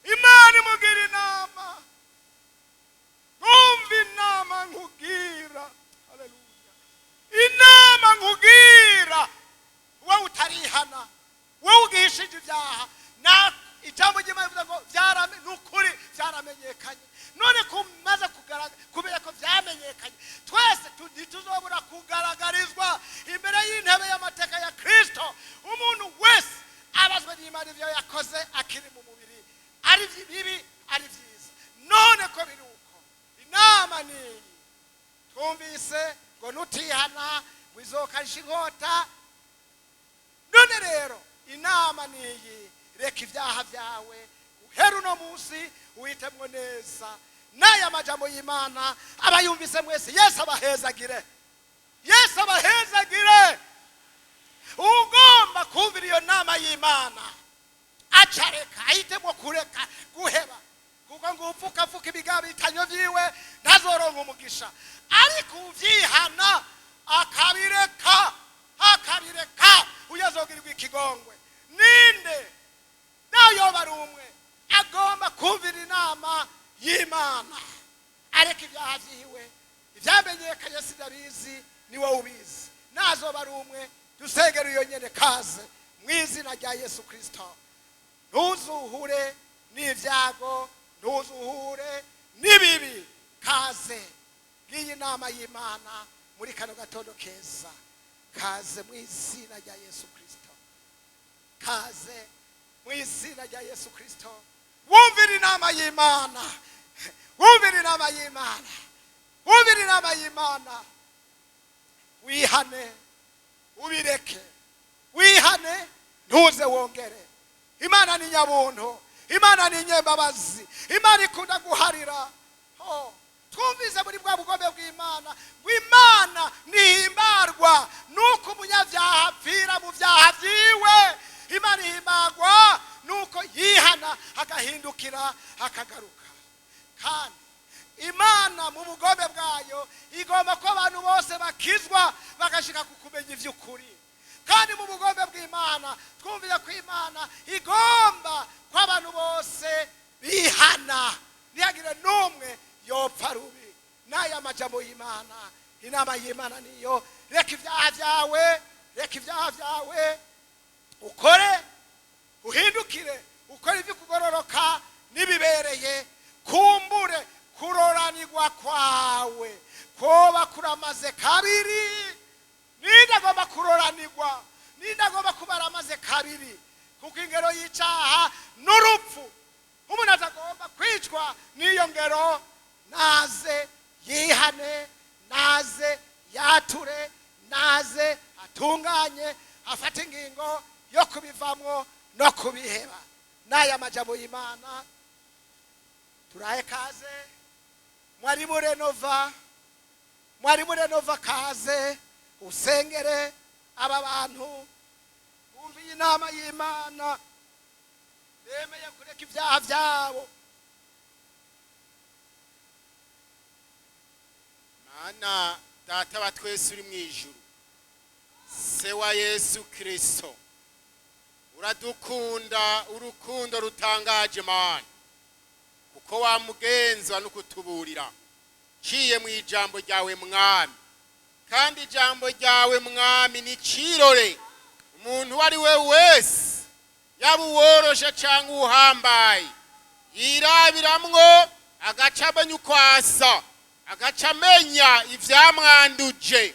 Imana imugira inama: "Numva inama nkubwira." Haleluya! Inama nkubwira, wowe utarihana, wowe ugihishije ibyaha, na ijambo ry'Imana rivuga ngo byarame, ni ukuri byaramenyekanye. None kumaze kugaragara, kubera ko byamenyekanye, twese ntituzobura kugaragarizwa imbere y'intebe y'amateka ya Kristo. Umuntu wese abazwe n'Imana ibyo yakoze akiri mu mubiri, ari bibi, ari byiza. None ko biri uko, inama ni iyi twumvise ngo nutihana ngo izokarisha inkota. None rero inama ni iyi: reka ibyaha byawe, uhera uno munsi uhitemwo neza. N'aya majambo y'Imana, abayumvise mwese, Yesu abahezagire, Yesu abahezagire. Ugomba kumvira iyo nama y'Imana acareka, ahitemwo kureka, guheba, kuko ngo upfuka ibigabitanyo byiwe ntazoronka umugisha, ariko uvyihana akabireka, akabireka, uyazogirirwa ikigongwe. Ninde nayo ari umwe agomba kumvira inama y'Imana, areka ibyaha vyiwe ivyamenyekanye? Sinabizi, ni wowe ubizi. Nazoba ari umwe, dusengere iyo nyene. Kaze mu izina rya Yesu Kristo. Ntuzuhure n'ibyago, ntuzuhure n'ibibi. Kaze, ngiyi nama y'Imana muri kano gatondo keza. Kaze mu izina rya Yesu Kristo, kaze mu izina rya Yesu Kristo. Wumvira inama y'Imana, wumvira inama y'Imana, wumvira inama y'Imana, wihane, ubireke, wihane, ntuze wongere. Imana ni nyabuntu, Imana ni nyembabazi, Imana ikunda guharira. Oh, twumvise muri bwa bugombe bw'Imana ngo Imana ntihimbarwa nuko umunyabyaha apfira mu byaha byiwe. Imana ihimbarwa nuko yihana, agahindukira, akagaruka. Kandi Imana mu bugombe bwayo igomba ko abantu bose bakizwa, bagashika ku kumenya iby'ukuri. Kandi mu bugombe bw'Imana twumviye ko Imana igomba ko abantu bose bihana, ntihagire n'umwe yopfa rubi. N'aya majambo y'Imana, inama y'Imana niyo: reka ibyaha byawe, reka ibyaha byawe, ukore, uhindukire, ukore ibyo kugororoka n'ibibereye, kumbure kuroranirwa kwawe koba kuramaze kabiri. Ninde agomba kuroranirwa? Ninde agomba kuba aramaze kabiri? Kuko ingero y'icyaha n'urupfu. Umuntu atagomba kwicwa n'iyo ngero naze yihane, naze yature, naze atunganye, afate ingingo yo kubivamwo no kubiheba. N'aya majambo y'Imana turaye. Kaze mwarimu Renova, mwarimu Renova, kaze usengere aba bantu bumviye inama y'Imana, bemeye kureka ibyaha byabo. Mana Data wa twese uri mu ijuru, se wa Yesu Kristo, uradukunda urukundo rutangaje Mana, kuko wamugenzwa no kutuburira ciye mu ijambo ryawe Mwami. Kandi ijambo ryawe Mwami ni cirore, umuntu uwo ari we wese, yaba uworoshe cyangwa uhambaye, yirabiramwo agaca amenya uko asa, agaca amenya ivyamwanduje.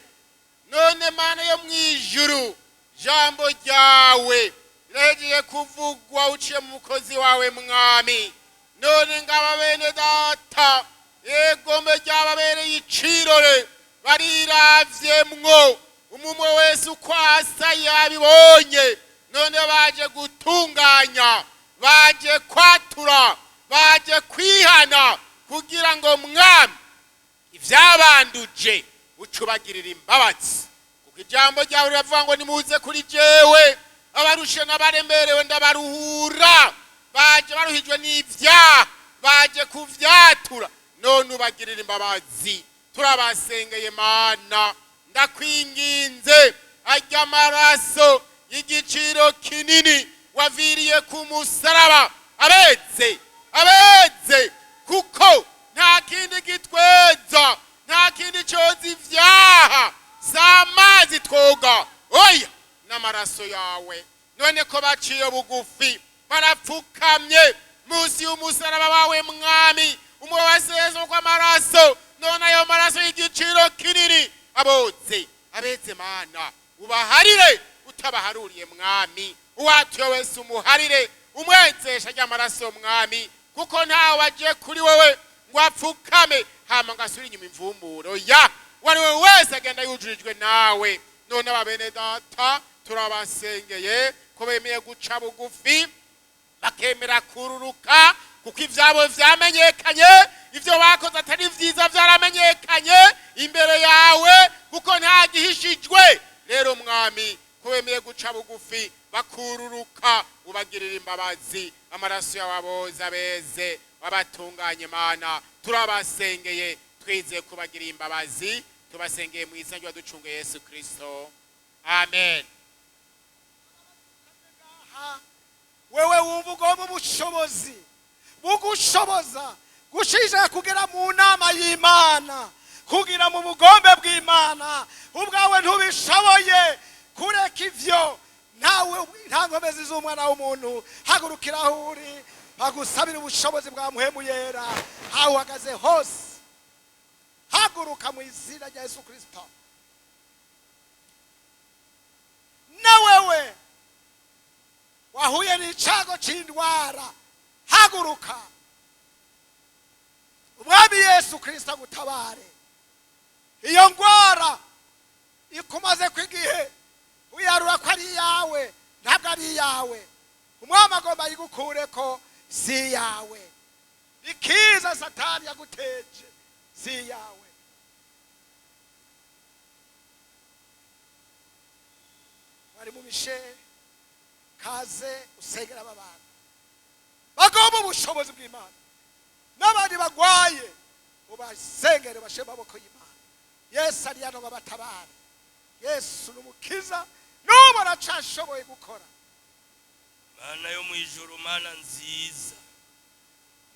None Mana yo mu ijuru, jambo ryawe rirahejeje kuvugwa uciye mu mukozi wawe Mwami. None ngaba bene data, egombe ryababereye icirore, bariravyemwo, umumwe wese uko asa yabibonye. None baje gutunganya, baje kwatura, baje kwihana, kugira ngo Mwami ivyabanduje ucubagirira imbabazi, kuko ijambo ryawe riravuga ngo nimuze kuri jewe abarushe n'abaremerewe ndabaruhura. Baje baruhijwe n'ivyaha, baje kuvyatura, none ubagirira imbabazi. Turabasengeye Mana, ndakwinginze, arya amaraso y'igiciro kinini waviriye ku musaraba abeze, abeze, kuko nta kindi gitweza, nta kindi coza ivyaha, si amazi twoga, oya, n'amaraso yawe. None ko baciye bugufi, barapfukamye munsi y'umusaraba wawe Mwami, umwe wasezwe kw'amaraso, none ayo maraso y'igiciro kinini aboze, abeze Mana, ubaharire utabaharuriye Mwami. Uwatuye wese umuharire, umwezesha ry'amaraso Mwami, kuko ntawe aje kuri wewe ngo apfukame hama ngo asubire inyuma imvumburo ya uwo we wese agenda yujurijwe nawe. None aba bene data turabasengeye ko bemeye guca bugufi, bakemera kururuka, kuko ivyabo vyamenyekanye, ivyo bakoze atari vyiza vyaramenyekanye imbere yawe, kuko nta gihishijwe. Rero Mwami, ko bemeye guca bugufi bakururuka, ubagirira imbabazi, amaraso yawe aboza, beze wabatunganye. Mana, turabasengeye, twizeye kubagirira imbabazi. Tubasengeye mu izina ry'uwaducunguye Yesu Kristo, amen. Wewe wumva ugomba ubushobozi bugushoboza gushishikara kugera mu nama y'Imana, kugira mu bugombe bw'Imana, ubwawe ntubishoboye, kureka ivyo, ntawe nta nkomezi z'umwana w'umuntu. Hagurukira aho uri, bagusabira ubushobozi bwa Mpwemu Yera aho uhagaze hose. Haguruka mu izina rya Yesu Kristo. Na wewe wahuye n'icago c'indwara, haguruka, Umwami Yesu Kristo agutabare. Iyo ndwara ikumaze kw'igihe uyarura ko ari iyawe, ntabwo ari iyawe. Umwami agomba yigukureko, si iyawe. Ikiza Satani yaguteje si iyawe. Wari mu Misheri, kaze usengera aba bantu bagomba ubushobozi bw'Imana, n'abandi bagwaye ubasengere, bashyire amaboko y'Imana. Yesu ari hano babatabare. Yesu ni umukiza, n'ubu aracashoboye gukora. Mana yo mu ijuru, Mana nziza,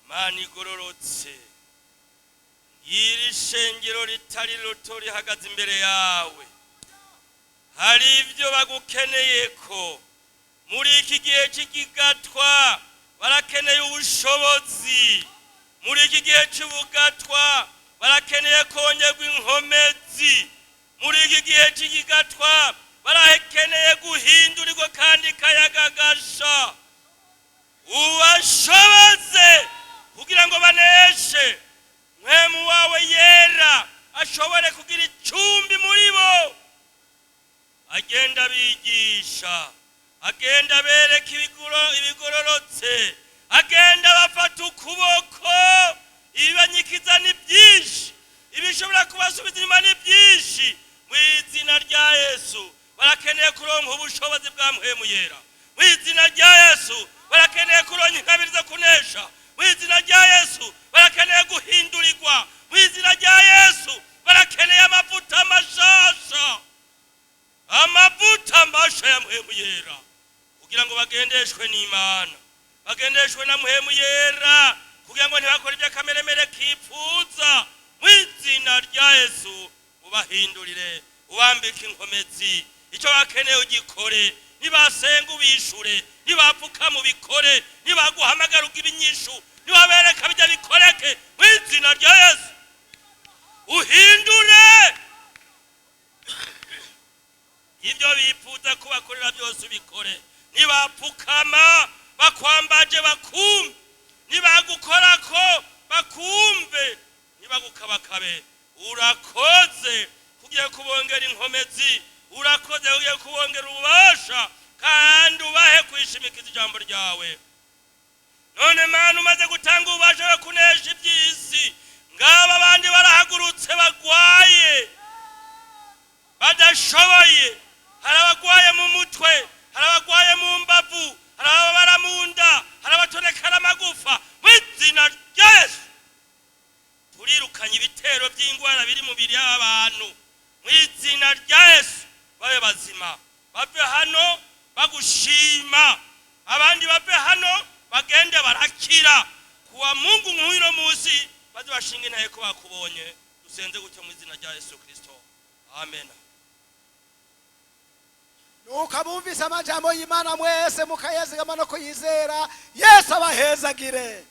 Mana igororotse, iri shengero ritari ruto rihagaze imbere yawe, hari ibyo bagukeneye ko muri iki gihe cy'ikigatwa barakeneye ubushobozi, muri iki gihe cy'ubugatwa barakeneye kongerwa inkomezi, muri iki gihe cy'ikigatwa barakeneye guhindurirwa kandi kayaga gasha. Ubashoboze kugira ngo baneshe, Mpwemu wawe Yera ashobore kugira icumbi muri bo, agenda abigisha, agenda abereka ibigororotse, agenda abafata ukuboko. Ibibanyikiza ni byinshi, ibishobora kubasubiza inyuma ni byinshi. Mu izina rya Yesu barakeneye kuronka ubushobozi bwa Mpwemu Yera. Mu izina rya Yesu barakeneye kuronka ingabire zo kunesha. Mu izina rya Yesu barakeneye guhindurirwa. Mu izina rya Yesu barakeneye Bakeneye amavuta mashasha, amavuta masha ya Mpwemu Yera, kugira ngo bagendeshwe n'Imana, bagendeshwe na Mpwemu Yera, kugira ngo ntibakore iby'akameremere kipfuza. Mu izina rya Yesu, ubahindurire, ubambike inkomezi. Icyo bakeneye ugikore. Nibasenga ubishure, nibapfuka mubikore, nibaguhamagara ugira inyishu, nibabereka bijya bikoreke. Mu izina rya Yesu, uhindure ibyo bifuza kubakorera byose, ubikore. Nibapfukama bakwambaje bakumve, nibagukorako bakumve, nibagukabakabe. Urakoze kugiye kubongera inkomezi, urakoze kugiye kubongera ububasha, kandi ubahe kwishimikiza ijambo ryawe. None Mana, umaze gutanga ububasha bwo kunesha iby'isi, ngaba abandi barahagurutse bagwaye badashoboye. Hari abagwaye mu mutwe, hari abagwaye mu mbavu, hari ababara mu nda, hari abatonekara amagufa. Mu izina rya Yesu, turirukanye ibitero by'indwara biri mu mibiri y'abantu. Mu izina rya Yesu, babe bazima, bave hano bagushima, abandi bave hano bagende barakira. Kuwa Mungu nk'uno munsi baze bashinga intahe ko bakubonye. Dusenze gutyo mu izina rya Yesu Kristo, amen. Nuko abumvise amajambo y'Imana mwese mukayazigama no kuyizera, Yesu abahezagire.